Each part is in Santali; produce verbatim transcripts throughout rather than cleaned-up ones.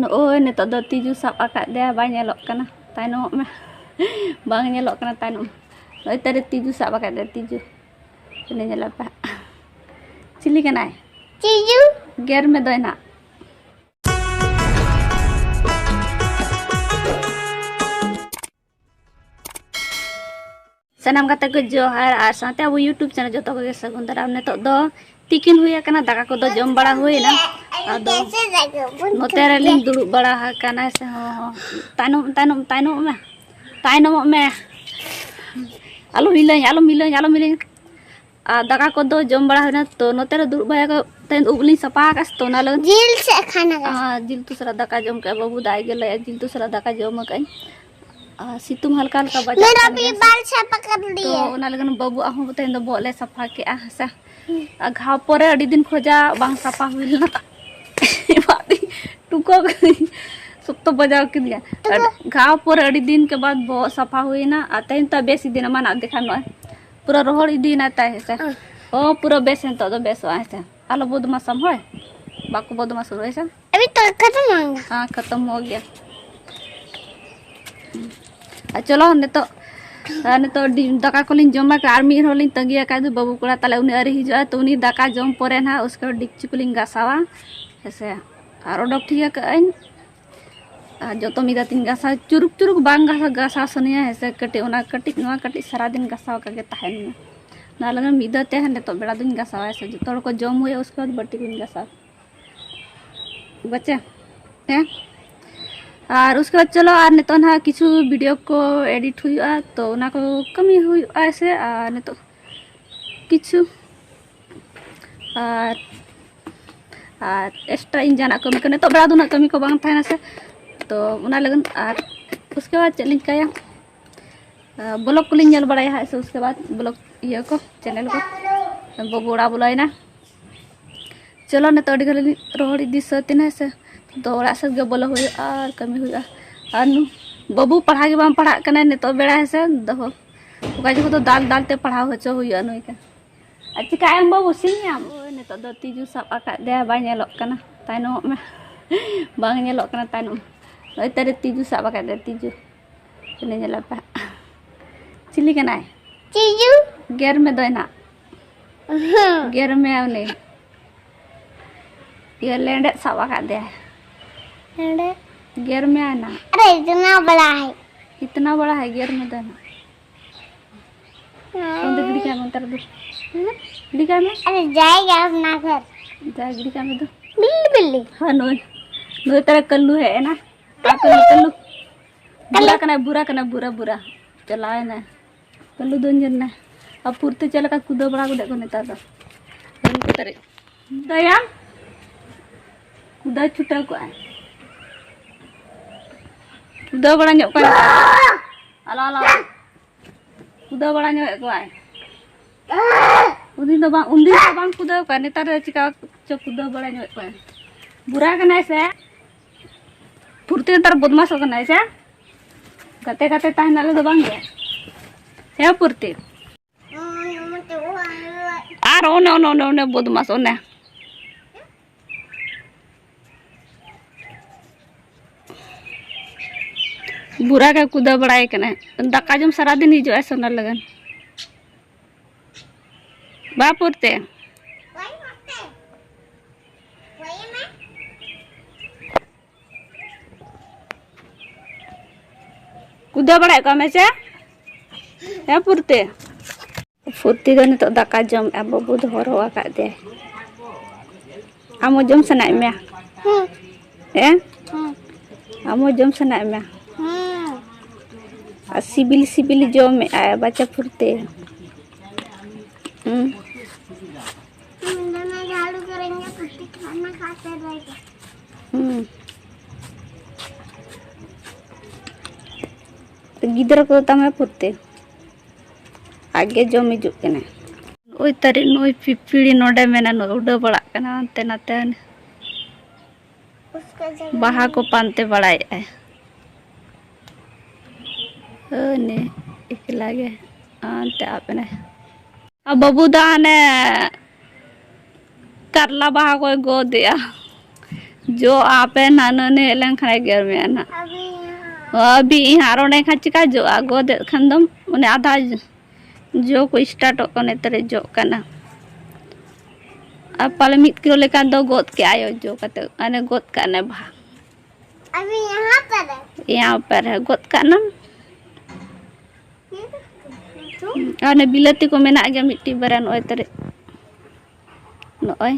ᱱᱚᱜᱼᱚᱭ ᱱᱤᱛᱚᱜ ᱫᱚ ᱛᱤᱡᱩ ᱥᱟᱵ ᱟᱠᱟᱫ ᱫᱮᱭᱟ, ᱵᱟᱭ ᱧᱮᱞᱚᱜ ᱠᱟᱱᱟ, ᱛᱟᱭᱱᱚᱢᱚᱜ ᱢᱮ᱾ ᱵᱟᱝ ᱧᱮᱞᱚᱜ ᱠᱟᱱᱟ, ᱛᱟᱭᱱᱚᱢ᱾ ᱱᱚᱜᱼᱚᱭ ᱛᱟᱨᱮ ᱛᱤᱡᱩ ᱥᱟᱵ ᱟᱠᱟᱫ ᱫᱮᱭᱟ, ᱛᱤᱡᱩ᱾ ᱛᱤᱱᱟᱹᱜ ᱧᱮᱞᱚᱜ ᱯᱮ᱾ ᱪᱤᱞᱤ ᱠᱟᱱᱟᱭ? ᱛᱤᱡᱩ᱾ ᱜᱮᱨ ᱢᱮ ᱫᱚᱭ ᱱᱟᱜ᱾ ᱥᱟᱱᱟᱢ ᱜᱟᱛᱮ ᱠᱚ ᱡᱚᱦᱟᱨ, ᱟᱨ ᱥᱟᱶᱛᱮ ᱟᱵᱚ YouTube ᱪᱮᱱᱮᱞ ᱡᱚᱛᱚ ᱠᱚᱜᱮ ᱥᱟᱹᱜᱩᱱ ᱫᱟᱨᱟᱢ᱾ ᱱᱤᱛᱚᱜ ᱫᱚ ᱛᱤᱠᱤᱱ ᱦᱩᱭ ᱟᱠᱟᱱᱟ, ᱫᱟᱠᱟ ᱠᱚᱫᱚ ᱡᱚᱢ ᱵᱟᱲᱟ ᱦᱩᱭ ᱮᱱᱟ᱾ ᱟᱫᱚ ᱱᱚᱛᱮ ᱨᱮᱞᱤᱧ ᱫᱩᱲᱩᱵ ᱵᱟᱲᱟ ᱟᱠᱟᱱᱟ᱾ ᱥᱮ ᱦᱚᱸ, ᱦᱚᱸ᱾ ᱛᱟᱭᱱᱚᱢ, ᱛᱟᱭᱱᱚᱢ, ᱛᱟᱭᱱᱚᱢᱚᱜ ᱢᱮ, ᱛᱟᱭᱱᱚᱢᱚᱜ ᱢᱮ᱾ ᱟᱞᱚᱢ ᱦᱤᱞᱟᱹᱧ, ᱟᱞᱚᱢ ᱦᱤᱞᱟᱹᱧ, ᱟᱞᱚᱢ ᱦᱤᱞᱟᱹᱧ᱾ ᱟᱨ ᱫᱟᱠᱟ ᱠᱚᱫᱚ ᱡᱚᱢ ᱵᱟᱲᱟ ᱦᱩᱭᱱᱟ, ᱛᱚ ᱱᱚᱛᱮ ᱨᱮ ᱫᱩᱲᱩᱵ ᱵᱟᱲᱟ ᱠᱚ ᱛᱮᱦᱮᱧ ᱩᱵ ᱞᱤᱧ ᱥᱟᱯᱷᱟ ᱟᱠᱟᱫ ᱥᱮ, ᱛᱚ ᱚᱱᱟ ᱞᱟᱹᱜᱤᱫ ᱡᱤᱞ ᱥᱮ ᱠᱷᱟᱱᱟ ᱠᱟᱱᱟ? ᱟᱨ ᱡᱤᱞ ᱩᱛᱩ ᱥᱟᱞᱟᱜ ᱫᱟᱠᱟ ᱡᱚᱢ ᱠᱮᱫᱼᱟ ᱵᱟᱹᱵᱩ, ᱫᱟᱜ ᱜᱮ ᱞᱟᱹᱭᱟ ᱡᱤᱞ ᱩᱛᱩ ᱥᱟᱞᱟᱜ ᱫᱟᱠᱟ ᱡᱚᱢ ᱟᱠᱟᱫᱟᱹᱧ᱾ ᱟᱨ ᱥᱤᱛᱩᱝ ᱦᱟᱞᱠᱟ ᱦᱟᱞᱠᱟ ᱵᱟᱡᱟᱜ ᱢᱮᱨᱟ ᱠᱟᱱ ᱵᱷᱤ ᱜᱮᱭᱟ᱾ ᱵᱟᱞ ᱥᱟᱯᱷᱟ ᱠᱟᱨ ᱛᱚ ᱞᱤᱭᱮ᱾ ᱚᱱᱟ ᱞᱟᱹᱜᱤᱫ ᱵᱟᱹᱵᱩᱣᱟᱜ ᱦᱚᱸ ᱛᱮᱦᱮᱧ ᱫᱚ ᱵᱚᱦᱚᱜ ᱞᱮ ᱥᱟᱯᱷᱟ ᱠᱮᱫᱼᱟ ᱦᱮᱸ ᱥᱮ᱾ ᱦᱩᱸ᱾ ᱟᱨ ᱜᱷᱟᱣ ᱯᱚᱨᱮ ᱟᱹᱰᱤ ᱫᱤᱱ ᱠᱷᱚᱡᱟᱜ ᱵᱟᱝ ᱥᱟᱯᱷᱟ ᱦᱩᱭ ᱞᱮᱱᱟ᱾ ᱮᱢᱟᱜ ᱫᱤᱧ ᱴᱩᱠᱟᱹ ᱠᱟᱹᱫᱟᱹᱧ, ᱥᱚᱠᱛᱚ ᱵᱟᱡᱟᱣ ᱠᱮᱫᱤᱧᱟ᱾ ᱛᱚᱵᱮ ᱟᱨ ᱜᱷᱟᱣ ᱯᱚᱨᱮ ᱟᱹᱰᱤ ᱫᱤᱱ ᱠᱮ ᱵᱟᱫ ᱵᱚᱦᱚᱜ ᱥᱟᱯᱷᱟ ᱦᱩᱭᱱᱟ, ᱟᱨ ᱛᱮᱦᱮᱧ ᱛᱚ ᱵᱮᱥ ᱤᱫᱤᱱᱟ, ᱢᱟ ᱱᱟᱜ ᱫᱮᱠᱷᱟ ᱱᱚᱜᱼᱚᱭ ᱯᱩᱨᱟᱹ ᱨᱚᱦᱚᱲ ᱤᱫᱤᱭᱮᱱᱟ ᱛᱟᱭ ᱦᱮᱸ ᱥᱮ᱾ ᱦᱩᱸ᱾ ᱚ, ᱯᱩᱨᱟᱹ ᱵᱮᱥ ᱱᱤᱛᱚᱜ ᱫᱚ ᱵᱮᱥᱚᱜᱼᱟ ᱦᱮᱸ ᱥᱮ᱾ ᱟᱞᱚ ᱵᱚᱫᱢᱟᱥᱟᱢ ᱦᱳᱭ, ᱵᱟᱠᱚ ᱵᱚᱫᱢᱟᱥᱚᱜᱼᱟ ᱦᱳᱭ ᱥᱮ᱾ अभी तो खत्म होगा। हाँ, खत्म हो गया। ᱟᱨ ᱪᱚᱞᱚ ᱱᱤᱛᱚᱜ, ᱟᱨ ᱱᱤᱛᱚᱜ ᱰᱤ-, ᱫᱟᱠᱟ ᱠᱚᱞᱤᱧ ᱡᱚᱢᱟ, ᱟᱨ ᱢᱤᱫ ᱦᱚᱲ ᱞᱤᱧ ᱛᱟᱺᱜᱤ ᱟᱠᱟᱫ ᱫᱚ ᱵᱟᱹᱵᱩ ᱠᱚᱲᱟ ᱛᱟᱞᱮ, ᱩᱱᱤ ᱟᱹᱣᱨᱤ ᱦᱤᱡᱩᱜᱼᱟ, ᱛᱚ ᱩᱱᱤ ᱫᱟᱠᱟ ᱡᱚᱢ ᱯᱚᱨᱮ ᱱᱟᱦᱟᱜ ᱩᱥᱠᱮ ᱰᱮᱠᱪᱤ ᱠᱚᱞᱤᱧ ᱜᱟᱥᱟᱣᱟ ᱦᱮᱸ ᱥᱮ᱾ ᱟᱨ ᱚᱰᱚᱠ ᱴᱷᱤᱠ ᱟᱠᱟᱫ ᱟᱹᱧ᱾ ᱟᱨ ᱡᱚᱛᱚ ᱢᱤᱫ ᱫᱷᱟᱣ ᱛᱤᱧ ᱜᱟᱥᱟᱣ, ᱪᱩᱨᱩᱠ ᱪᱩᱨᱩᱠ ᱵᱟᱝ ᱜᱟᱥᱟᱣ, ᱜᱟᱥᱟᱣ ᱥᱟᱱᱟᱧᱟ ᱦᱮᱸ ᱥᱮ, ᱠᱟᱹᱴᱤᱡ ᱚᱱᱟ ᱠᱟᱹᱴᱤᱡ ᱱᱚᱣᱟ ᱠᱟᱹᱴᱤᱡ ᱥᱟᱨᱟᱫᱤᱱ ᱜᱟᱥᱟᱣ ᱟᱠᱟᱫ ᱜᱮ ᱛᱟᱦᱮᱱ ᱢᱮ᱾ ᱚᱱᱟ ᱞᱟᱹᱜᱤᱫ ᱢᱤᱫ ᱫᱷᱟᱣ ᱛᱮ ᱱᱤᱛᱚᱜ ᱵᱮᱲᱟ ᱫᱚᱧ ᱜᱟᱥᱟᱣᱟ ᱦᱮᱸ ᱥᱮ, ᱡᱚᱛᱚ ᱦᱚᱲ ᱠᱚ ᱡᱚᱢ ᱦᱩᱭᱩᱜᱼᱟ, ᱩᱥᱠᱮ ᱵᱟᱫ ᱵᱟᱹᱴᱤ ᱠᱚᱧ ᱜᱟᱥᱟᱣᱟ᱾ ᱵᱟᱪᱟ? ᱦᱮᱸ? ᱟᱨ ᱩᱥᱠᱮ ᱵᱟᱫ ᱪᱚᱞᱚ ᱟᱨ ᱱᱤᱛᱚᱜ ᱱᱟᱦᱟᱜ ᱠᱤᱪᱷᱩ video ᱠᱚ edit ᱦᱩᱭᱩᱜᱼᱟ, ᱛᱚ ᱚᱱᱟ ᱠᱚ ᱠᱟᱹᱢᱤ ᱦᱩᱭᱩᱜᱼᱟ ᱥᱮ᱾ ᱟᱨ ᱱᱤᱛᱚᱜ ᱠᱤᱪᱷᱩ ᱟᱨ, ᱟᱨ extra ᱤᱧ ᱡᱟᱦᱟᱱᱟᱜ ᱠᱟᱹᱢᱤ ᱠᱚ, ᱱᱤᱛᱚᱜ ᱵᱮᱲᱟ ᱫᱚ ᱩᱱᱟᱹᱜ ᱠᱟᱹᱢᱤ ᱠᱚ ᱵᱟᱝ ᱛᱟᱦᱮᱱᱟ ᱥᱮ, ᱛᱚ ᱚᱱᱟ ᱞᱟᱹᱜᱤᱫ᱾ ᱟᱨ ᱩᱥᱠᱮ ᱵᱟᱫ ᱪᱮᱫ ᱞᱤᱧ ᱪᱤᱠᱟᱹᱭᱟ, ᱵᱞᱚᱜ ᱠᱚᱞᱤᱧ ᱧᱮᱞ ᱵᱟᱲᱟᱭᱟ ᱦᱟᱸᱜ ᱥᱮ, ᱩᱥᱠᱮ ᱵᱟᱫ ᱵᱞᱚᱜ ᱤᱭᱟᱹ ᱠᱚ, ᱪᱮᱱᱮᱞ ᱠᱚ᱾ ᱵᱟᱹᱵᱩ ᱚᱲᱟᱜ ᱵᱚᱞᱚᱭᱮᱱᱟ᱾ ᱪᱚᱞᱚ ᱱᱤᱛᱚᱜ ᱟᱹᱰᱤ ᱜᱷᱟᱹᱲᱤᱡ ᱞᱤᱧ ᱨᱚᱦᱚᱲ ᱤᱫᱤ ᱥᱟᱹᱛ ᱮᱱᱟ ᱦᱮᱸ ᱥᱮ, ᱛᱚ ᱚᱲᱟᱜ ᱥᱮᱫ ᱜᱮ ᱵᱚᱞᱚ ᱦᱩᱭᱩᱜᱼᱟ ᱟᱨ ᱠᱟᱹᱢᱤ ᱦᱩᱭᱩᱜᱼᱟ᱾ ᱟᱨ ᱱᱩ ᱵᱟᱹᱵᱩ ᱯᱟᱲᱦᱟᱣ ᱜᱮ ᱵᱟᱝ ᱯᱟᱲᱦᱟᱜ ᱠᱟᱱᱟᱭ ᱱᱤᱛᱚᱜ ᱵᱮᱲᱟ ᱦᱮᱸ ᱥᱮ, ᱫᱚᱦᱚ ᱚᱠᱟ ᱡᱚᱠᱷᱚᱱ ᱫᱚ ᱫᱟᱞ ᱫᱟᱞ ᱛᱮ ᱯᱟᱲᱦᱟᱣ ᱦᱚᱪᱚ ᱦᱩᱭᱩᱜᱼᱟ ᱱᱩᱭ ᱠᱟᱱ᱾ ᱟᱨ ᱪᱤᱠᱟᱹᱭᱟᱢ ᱵᱟᱹᱵᱩ, ᱥᱤᱧᱟᱢ? ᱳᱭ ᱱᱤᱛᱚᱜ ᱫᱚ ᱛᱤᱡᱩ ᱥᱟᱵ ᱟᱠᱟᱫ ᱫᱮᱭᱟ, ᱵᱟᱭ ᱧᱮᱞᱚᱜ ᱠᱟᱱᱟ, ᱛᱟᱭᱱᱚᱢᱚᱜ ᱢᱮ᱾ ᱵᱟᱝ ᱧᱮᱞᱚᱜ ᱠᱟᱱᱟ ᱛᱟᱭᱱᱚᱢ᱾ ᱱᱚᱜᱼᱚᱭ ᱛᱟᱨᱮ ᱛᱤᱡᱩ ᱥᱟᱵ ᱟᱠᱟᱫ ᱛᱟᱭ, ᱛᱤᱡᱩ᱾ ᱩᱱᱤ ᱧᱮᱞᱮ ᱯᱮ᱾ ᱪᱤᱞᱤ ᱠᱟᱱᱟᱭ? ᱛᱤᱡᱩ᱾ ᱜᱮᱨ ᱢᱮ ᱫᱚᱭ ᱱᱟᱜ᱾ ᱦᱩᱸ᱾ ᱜᱮᱨ ᱢᱮᱭᱟ ᱩᱱᱤ᱾ ᱤᱭᱟᱹ ᱞᱮᱸᱰᱮᱫ ᱥᱟᱵ ᱟᱠᱟᱫ ᱫᱮᱭᱟ᱾ ᱞᱮᱸᱰᱮᱫ? ᱜᱮᱨ ᱢᱮᱭᱟ ᱱᱟᱜ᱾ अरे इतना बड़ा है। इतना बड़ा है, ᱜᱮᱨ ᱢᱮ ᱫᱚᱭ ᱱᱟᱜ᱾ ᱚᱸᱰᱮ ᱜᱤᱰᱤ ᱠᱟᱜ ᱢᱮ ᱱᱮᱛᱟᱨ ᱫᱚ᱾ ᱦᱩᱸ? ᱜᱤᱰᱤ ᱠᱟᱜ ᱢᱮ᱾ अरे जाएगा अपना घर। ᱡᱟ ᱜᱤᱰᱤ ᱠᱟᱜ ᱢᱮ ᱫᱚ᱾ बिल्ली बिल्ली। ᱦᱮᱸ, ᱱᱩᱭ, ᱱᱩᱭ ᱛᱟᱨᱟ ᱠᱟᱹᱞᱞᱩ ᱦᱮᱡ ᱮᱱᱟ᱾ ᱟᱨ ᱠᱟᱹᱞᱞᱩ, ᱠᱟᱹᱞᱞᱩ᱾ ᱵᱩᱨᱟ ᱠᱟᱱᱟᱭ, ᱵᱩᱨᱟ ᱠᱟᱱᱟᱭ, ᱵᱩᱨᱟ, ᱵᱩᱨᱟ᱾ ᱪᱟᱞᱟᱣ ᱮᱱᱟᱭ᱾ ᱠᱟᱹᱞᱞᱩ ᱫᱚ ᱧᱮᱞ ᱢᱮ᱾ ᱟᱨ ᱯᱷᱩᱨᱛᱤ ᱪᱮᱫ ᱞᱮᱠᱟ ᱠᱩᱫᱟᱹᱣ ᱵᱟᱲᱟ ᱜᱚᱫᱮᱜ ᱠᱚ ᱱᱮᱛᱟᱨ ᱫᱚ᱾ ᱠᱟᱹᱞᱞᱩ ᱠᱚ ᱛᱟᱨᱮ᱾ ᱠᱩᱫᱟᱹᱭᱟᱢ? ᱠᱩᱫᱟᱹᱣ ᱪᱷᱩᱴᱟᱹᱣ ᱠᱚᱜᱼᱟᱭ᱾ ᱠᱩᱫᱟᱹᱣ ᱵᱟᱲᱟ ᱧᱚᱜ ᱠᱚᱜᱼᱟᱭ᱾ ᱟᱞᱟ, ᱟᱞᱟ᱾ ᱠᱩᱫᱟᱹᱣ ᱵᱟᱲᱟ ᱧᱚᱜᱮᱫ ᱠᱚᱣᱟᱭ᱾ ᱩᱱᱫᱤᱱ ᱫᱚ ᱵᱟᱝ, ᱩᱱᱫᱤᱱ ᱫᱚ ᱵᱟᱝ ᱠᱩᱫᱟᱹᱣ ᱠᱚᱣᱟᱭ, ᱱᱮᱛᱟᱨ ᱫᱚ ᱪᱤᱠᱟ ᱪᱚ ᱠᱩᱫᱟᱹᱣ ᱵᱟᱲᱟ ᱧᱚᱜᱮᱫ ᱠᱚᱣᱟᱭ᱾ ᱵᱩᱨᱟ ᱠᱟᱱᱟᱭ ᱥᱮ? ᱯᱷᱩᱨᱛᱤ ᱱᱮᱛᱟᱨ ᱵᱚᱫᱢᱟᱥᱚᱜ ᱠᱟᱱᱟᱭ ᱥᱮ? ᱜᱟᱛᱮ ᱜᱟᱛᱮ ᱛᱟᱦᱮᱱ ᱟᱞᱮ ᱫᱚ ᱵᱟᱝ ᱜᱮ᱾ ᱦᱮᱸ ᱯᱷᱩᱨᱛᱤ᱾ ᱟᱨ ᱚᱱᱮ, ᱚᱱᱮ, ᱚᱱᱮ, ᱚᱱᱮ ᱵᱚᱫᱢᱟᱥ, ᱚᱱᱮ᱾ ᱵᱩᱨᱟ ᱜᱮ ᱠᱩᱫᱟᱹᱣ ᱵᱟᱲᱟᱭ ᱠᱟᱱᱟᱭ᱾ ᱫᱟᱠᱟ ᱡᱚᱢ ᱥᱟᱨᱟᱫᱤᱱ ᱦᱤᱡᱩᱜᱼᱟᱭ ᱥᱚᱱᱟ ᱞᱟᱹᱜᱤᱫ᱾ ᱵᱟ ᱯᱩᱨᱛᱮ᱾ ᱠᱩᱫᱟᱹᱣ ᱵᱟᱲᱟᱭᱮᱫ ᱠᱚᱣᱟ ᱢᱮ ᱥᱮ? ᱦᱮᱸ ᱯᱩᱨᱛᱮ᱾ ᱯᱷᱩᱨᱛᱤ ᱫᱚ ᱱᱤᱛᱚᱜ ᱫᱟᱠᱟ ᱡᱚᱢᱮᱫᱼᱟ, ᱵᱟᱹᱵᱩ ᱫᱚ ᱦᱚᱨᱦᱚ ᱟᱠᱟᱫ ᱫᱮᱭᱟᱭ᱾ ᱟᱢ ᱦᱚᱸ ᱡᱚᱢ ᱥᱟᱱᱟᱭᱮᱫ ᱢᱮᱭᱟ? ᱦᱮᱸ᱾ ᱦᱮᱸ? ᱦᱮᱸ᱾ ᱟᱢ ᱦᱚᱸ ᱡᱚᱢ ᱥᱟᱱᱟᱭᱮᱫ ᱢᱮᱭᱟ? ᱦᱮᱸ᱾ ᱟᱨ ᱥᱤᱵᱤᱞ ᱥᱤᱵᱤᱞ ᱡᱚᱢᱮᱫᱼᱟᱭ ᱵᱟᱪᱟ ᱯᱷᱩᱨᱛᱤ᱾ ᱦᱩᱸ᱾ ᱦᱩᱸ, ᱫᱚᱢᱮ ᱡᱷᱟᱲᱩ ᱠᱚᱨᱮᱧ ᱯᱩᱴᱤ ᱠᱷᱟᱱᱟ ᱠᱷᱟᱥᱮ ᱨᱮ᱾ ᱦᱩᱸ᱾ ᱜᱤᱫᱽᱨᱟᱹ ᱠᱚ ᱛᱟᱢᱮ ᱯᱷᱩᱨᱛᱤ᱾ ᱟᱡ ᱜᱮ ᱡᱚᱢ ᱦᱤᱡᱩᱜ ᱠᱟᱱᱟᱭ᱾ ᱳᱭ ᱛᱟᱹᱨᱤᱡ ᱱᱩᱭ ᱯᱤᱯᱤᱲᱤ ᱱᱚᱰᱮ ᱢᱮᱱᱟ, ᱱᱩᱭ ᱩᱰᱟᱹᱣ ᱵᱟᱲᱟᱜ ᱠᱟᱱᱟ ᱦᱟᱱᱛᱮ ᱱᱟᱛᱮ᱾ ᱵᱟᱦᱟ ᱠᱚ ᱯᱟᱱᱛᱮ ᱵᱟᱲᱟᱭᱮᱫᱼᱟᱭ᱾ ᱦᱟᱹᱱᱤ ᱮᱠᱞᱟ ᱜᱮ ᱦᱟᱱᱛᱮ ᱟᱵ ᱮᱱᱟᱭ᱾ ᱟᱨ ᱵᱟᱹᱵᱩ ᱫᱚ ᱦᱟᱱᱮ ᱠᱟᱨᱞᱟ ᱵᱟᱦᱟ ᱠᱚᱭ ᱜᱚᱫᱮᱜᱼᱟ᱾ ᱡᱚᱜᱼᱟ ᱟᱯᱮ ᱱᱟᱜ ᱱᱟᱹᱱᱤ ᱦᱮᱡ ᱞᱮᱱᱠᱷᱟᱱ ᱮ ᱜᱮᱨ ᱢᱮᱭᱟ ᱱᱟᱜ᱾ ᱟᱹᱵᱤ ᱦᱟᱸᱜ ᱨᱚᱲ ᱮᱱᱠᱷᱟᱱ ᱪᱤᱠᱟ ᱡᱚᱜᱼᱟ? ᱜᱚᱫᱮᱫ ᱠᱷᱟᱱ ᱫᱚᱢ ᱚᱱᱮ ᱟᱫᱷᱟ ᱡᱚ ᱠᱚ ᱥᱴᱟᱨᱴᱚᱜ ᱠᱟᱱᱟ, ᱛᱟᱨᱮ ᱡᱚᱜ ᱠᱟᱱᱟ᱾ ᱟᱨ ᱯᱟᱞᱮ ᱢᱤᱫ ᱠᱤᱞᱳ ᱞᱮᱠᱟ ᱫᱚ ᱜᱚᱫ ᱠᱮᱜᱼᱟᱭ ᱡᱚ ᱠᱟᱛᱮ, ᱟᱨᱮ ᱜᱚᱫ ᱠᱟᱜ ᱱᱮ ᱵᱟᱦᱟ᱾ ᱟᱹᱵᱤ ᱭᱟᱦᱟᱸ ᱯᱟᱨᱮ᱾ ᱭᱟᱦᱟᱸ ᱯᱟᱨᱮ ᱜᱚᱫ ᱠᱟᱜ ᱱᱟᱢ᱾ ᱟᱨ ᱚᱱᱮ ᱵᱤᱞᱟᱹᱛᱤ ᱠᱚ ᱢᱮᱱᱟᱜ ᱜᱮᱭᱟ ᱢᱤᱫᱴᱤᱡ ᱵᱟᱨᱭᱟ, ᱱᱚᱜᱼᱚᱭ ᱛᱟᱨᱮ, ᱱᱚᱜᱼᱚᱭ᱾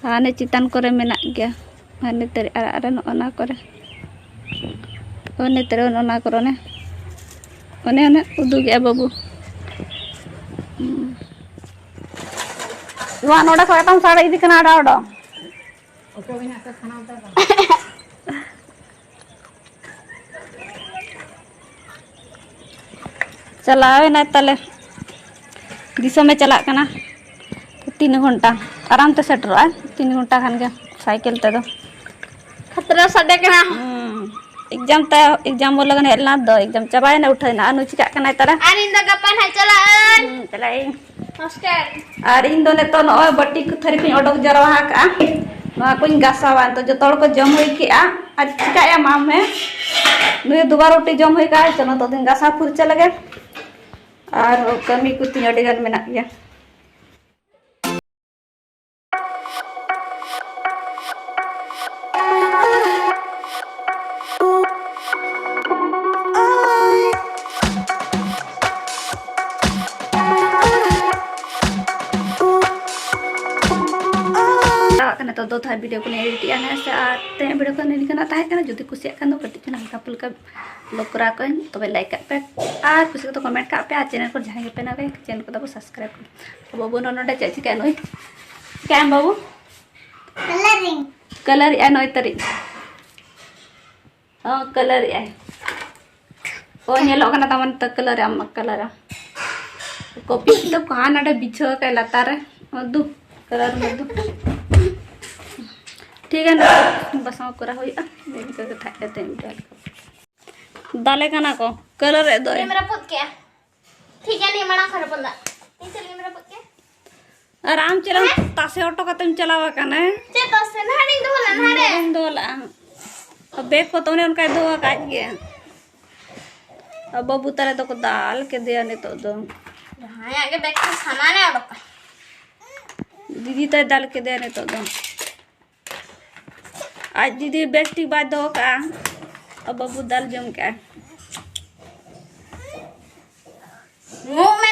ᱟᱨ ᱦᱟᱱᱮ ᱪᱮᱛᱟᱱ ᱠᱚᱨᱮ ᱢᱮᱱᱟᱜ ᱜᱮᱭᱟ, ᱦᱟᱱᱮ ᱛᱟᱨᱮ ᱟᱨᱟᱜ ᱨᱮ ᱱᱚᱜᱼᱚ ᱱᱟ ᱠᱚᱨᱮ, ᱚᱱᱮ ᱛᱟᱨᱮ ᱚᱱᱟ ᱠᱚᱨᱮ ᱚᱱᱮ, ᱚᱱᱮ ᱚᱱᱮ ᱩᱫᱩᱜᱮᱜᱼᱟ ᱵᱟᱹᱵᱩ᱾ ᱦᱩᱸ᱾ ᱱᱚᱣᱟ ᱱᱚᱰᱮ ᱠᱷᱚᱡ ᱮᱠᱫᱚᱢ ᱥᱟᱰᱮ ᱤᱫᱤ ᱠᱟᱱᱟ ᱟᱰᱟ ᱟᱰᱚ᱾ ᱪᱟᱞᱟᱣ ᱮᱱᱟᱭ ᱛᱟᱞᱮ, ᱫᱤᱥᱚᱢᱮ ᱪᱟᱞᱟᱜ ᱠᱟᱱᱟ᱾ ᱛᱤᱱ ᱜᱷᱚᱱᱴᱟ ᱟᱨᱟᱢ ᱛᱮ ᱥᱮᱴᱮᱨᱚᱜᱼᱟᱭ, ᱛᱤᱱ ᱜᱷᱚᱱᱴᱟ ᱠᱷᱟᱱ ᱜᱮ ᱥᱟᱭᱠᱮᱞ ᱛᱮᱫᱚ᱾ ᱠᱷᱟᱛᱨᱟ ᱥᱟᱰᱮ ᱠᱟᱱᱟ᱾ ᱦᱩᱸ, ᱮᱠᱡᱟᱢ ᱛᱮ, ᱮᱠᱡᱟᱢ ᱵᱚᱞᱮ ᱜᱟᱱ ᱦᱮᱡ ᱞᱮᱱᱟ ᱫᱚ, ᱮᱠᱡᱟᱢ ᱪᱟᱵᱟᱭᱮᱱᱟ, ᱩᱴᱷᱟᱹᱣ ᱮᱱᱟ, ᱟᱨ ᱱᱩᱭ ᱪᱤᱠᱟᱜ ᱠᱟᱱᱟᱭ ᱛᱟᱞᱮ? ᱟᱨ ᱤᱧ ᱫᱚ ᱜᱟᱯᱟ ᱱᱟᱦᱟᱜ ᱪᱟᱞᱟᱜ ᱟᱹᱧ᱾ ᱦᱩᱸ, ᱪᱟᱞᱟᱜ ᱟᱹᱧ᱾ ᱦᱳᱥᱴᱮᱞ᱾ ᱟᱨ ᱤᱧ ᱫᱚ ᱱᱤᱛᱚᱜ ᱱᱚᱜᱼᱚᱭ ᱵᱟᱹᱴᱤ ᱠᱚ ᱛᱷᱟᱹᱨᱤ ᱠᱚᱧ ᱚᱰᱚᱠ ᱡᱟᱨᱣᱟ ᱟᱠᱟᱜᱼᱟ᱾ ᱱᱚᱣᱟ ᱠᱚᱧ ᱜᱟᱥᱟᱣᱟ᱾ ᱱᱤᱛᱚᱜ ᱡᱚᱛᱚ ᱦᱚᱲ ᱠᱚ ᱡᱚᱢ ᱦᱩᱭ ᱠᱮᱜᱼᱟ᱾ ᱟᱨ ᱪᱤᱠᱟᱹᱭᱟᱢ ᱟᱢ ᱦᱮᱸ? ᱱᱩᱭ ᱫᱩᱣᱟ ᱨᱩᱴᱤ ᱡᱚᱢ ᱦᱩᱭ ᱠᱟᱜᱼᱟ᱾ ᱪᱚᱞᱚ ᱱᱤᱛᱚᱜ ᱫᱚᱧ ᱜᱟᱥᱟᱣ ᱯᱷᱩᱨᱪᱟᱹ ᱞᱮᱜᱮ᱾ ᱟᱨ ᱠᱟᱹᱢᱤ ᱠᱚ ᱛᱤᱧ ᱟᱹᱰᱤ ᱜᱟᱱ ᱢᱮᱱᱟᱜ ᱜᱮᱭᱟ᱾ ᱪᱟᱞᱟᱜ ᱠᱟᱱᱟ ᱛᱚ, ᱫᱚ ᱛᱟᱦᱮᱸ ᱵᱷᱤᱰᱤᱭᱳ ᱠᱚᱞᱤᱧ ᱮᱰᱤᱴᱮᱜᱼᱟ ᱦᱮᱸ ᱥᱮ᱾ ᱟᱨ ᱛᱮᱦᱮᱧ ᱵᱷᱤᱰᱤᱭᱳ ᱠᱚ ᱱᱤᱝᱠᱟᱹᱱᱟᱜ ᱛᱟᱦᱮᱸ ᱠᱟᱱᱟ᱾ ᱡᱩᱫᱤ ᱠᱩᱥᱤᱭᱟᱜ ᱠᱷᱟᱱ ᱫᱚ ᱠᱟᱹᱴᱤᱡ ᱪᱩᱞᱩᱝ ᱦᱟᱞᱠᱟ ᱯᱷᱩᱞᱠᱟ ᱵᱞᱚᱜ ᱠᱚᱨᱟᱣ ᱠᱚᱧ, ᱛᱚᱵᱮ ᱞᱟᱭᱤᱠ ᱠᱟᱜ ᱯᱮ ᱟᱨ ᱠᱩᱥᱤ ᱠᱟᱛᱮ ᱠᱚᱢᱮᱱᱴ ᱠᱟᱜ ᱯᱮ᱾ ᱟᱨ ᱪᱮᱱᱮᱞ ᱠᱚ ᱡᱟᱦᱟᱸᱭ ᱜᱮᱯᱮ ᱱᱟᱣᱟ ᱜᱮ, ᱪᱮᱱᱮᱞ ᱠᱚ ᱛᱟᱵᱚ ᱥᱟᱵᱥᱠᱨᱟᱭᱤᱵ ᱠᱚ᱾ ᱵᱟᱹᱵᱩ ᱱᱚᱰᱮ ᱪᱮᱫ ᱪᱤᱠᱟᱹᱭᱟ ᱱᱩᱭ? ᱪᱤᱠᱟᱹᱭᱟᱢ ᱵᱟᱹᱵᱩ? ᱠᱟᱞᱟᱨᱤᱝ᱾ ᱠᱟᱞᱟᱨᱤᱜᱼᱟᱭ ᱱᱚᱭ ᱛᱟᱹᱨᱤᱠᱷ᱾ ᱦᱚᱸ, ᱠᱟᱞᱟᱨᱤᱜᱼᱟᱭ᱾ ᱚ, ᱧᱮᱞᱚᱜ ᱠᱟᱱᱟ ᱛᱟᱢᱟᱱ ᱛᱚ ᱠᱟᱞᱟᱨ ᱟᱢ ᱠᱟᱞᱟᱨ᱾ ᱠᱚᱯᱤ ᱠᱤᱛᱟᱹᱵ ᱠᱚ ᱦᱟᱸ ᱱᱟᱰᱮ ᱵᱤᱪᱷᱟᱹᱣ ᱟᱠᱟᱫ ᱞᱟᱛᱟᱨ ᱨᱮ᱾ ᱢᱟᱫᱩ, ᱠᱟᱞᱟᱨ ᱢᱟᱫᱩ᱾ ᱴᱷᱤᱠ ᱜᱮᱭᱟ, ᱱᱤᱛᱚᱜ ᱵᱟᱥᱟᱣ ᱠᱚᱨᱟᱣ ᱦᱩᱭᱩᱜᱼᱟ᱾ ᱤᱱᱠᱟᱹ ᱜᱮ ᱛᱟᱦᱮᱸ ᱠᱟᱛᱮ ᱤᱱᱠᱟᱹ᱾ ᱫᱟᱞᱮ ᱠᱟᱱᱟ ᱠᱚ, ᱠᱟᱞᱟᱨ ᱮᱫ ᱫᱚᱭ᱾ ᱪᱮᱫ ᱮᱢ ᱨᱟᱹᱯᱩᱫ ᱠᱮᱜᱼᱟ? ᱴᱷᱤᱠ ᱜᱮᱭᱟ, ᱱᱤᱭᱟᱹ ᱢᱟᱲᱟᱝ ᱠᱷᱚᱱ ᱨᱟᱹᱯᱩᱫ ᱫᱟ᱾ ᱱᱤᱭᱟᱹ ᱪᱮᱫ ᱞᱟᱹᱜᱤᱫ ᱮᱢ ᱨᱟᱹᱯᱩᱫ ᱠᱮᱜᱼᱟ? ᱟᱨ ᱟᱢ ᱪᱮᱫ ᱮᱢ ᱛᱟᱥᱮ ᱦᱚᱴᱚ ᱠᱟᱛᱮᱢ ᱪᱟᱞᱟᱣ ᱟᱠᱟᱱᱟ? ᱪᱮᱫ ᱛᱟᱥᱮ? ᱱᱟᱦᱟᱜ ᱤᱧ ᱫᱚᱦᱚ ᱞᱮᱫ, ᱱᱟᱦᱟᱜ ᱨᱮ᱾ ᱱᱚᱰᱮᱧ ᱫᱚᱦᱚ ᱞᱮᱫᱼᱟ᱾ ᱟᱨ ᱵᱮᱜᱽ ᱠᱚ ᱛᱚ ᱚᱱᱮ ᱚᱱᱠᱟᱭ ᱫᱚᱦᱚ ᱟᱠᱟᱫ ᱜᱮ᱾ ᱟᱨ ᱵᱟᱹᱵᱩ ᱛᱟᱞᱮ ᱫᱚᱠᱚ ᱫᱟᱞ ᱠᱮᱫᱮᱭᱟ ᱱᱤᱛᱚᱜ ᱫᱚ᱾ ᱡᱟᱦᱟᱸᱭᱟᱜ ᱜᱮ ᱵᱮᱜᱽ ᱠᱷᱚᱱ ᱥᱟᱢᱟᱱᱮ ᱚᱰᱚᱠᱟ᱾ ᱫᱤᱫᱤ ᱛᱟᱭ ᱫᱟᱞ ᱠᱮᱫᱮᱭᱟ ᱱᱤᱛᱚᱜ ᱫᱚ᱾ ᱟᱡ ᱫᱤᱫᱤ ᱵᱮᱜᱽ ᱴᱷᱤᱠ ᱵᱟᱭ ᱫᱚᱦᱚ ᱠᱟᱜᱼᱟ᱾ ᱟᱨ ᱵᱟᱹᱵᱩ ᱫᱟᱞ ᱡᱚᱢ ᱠᱮᱜᱼᱟ᱾ ᱢᱩᱸ ᱢᱮ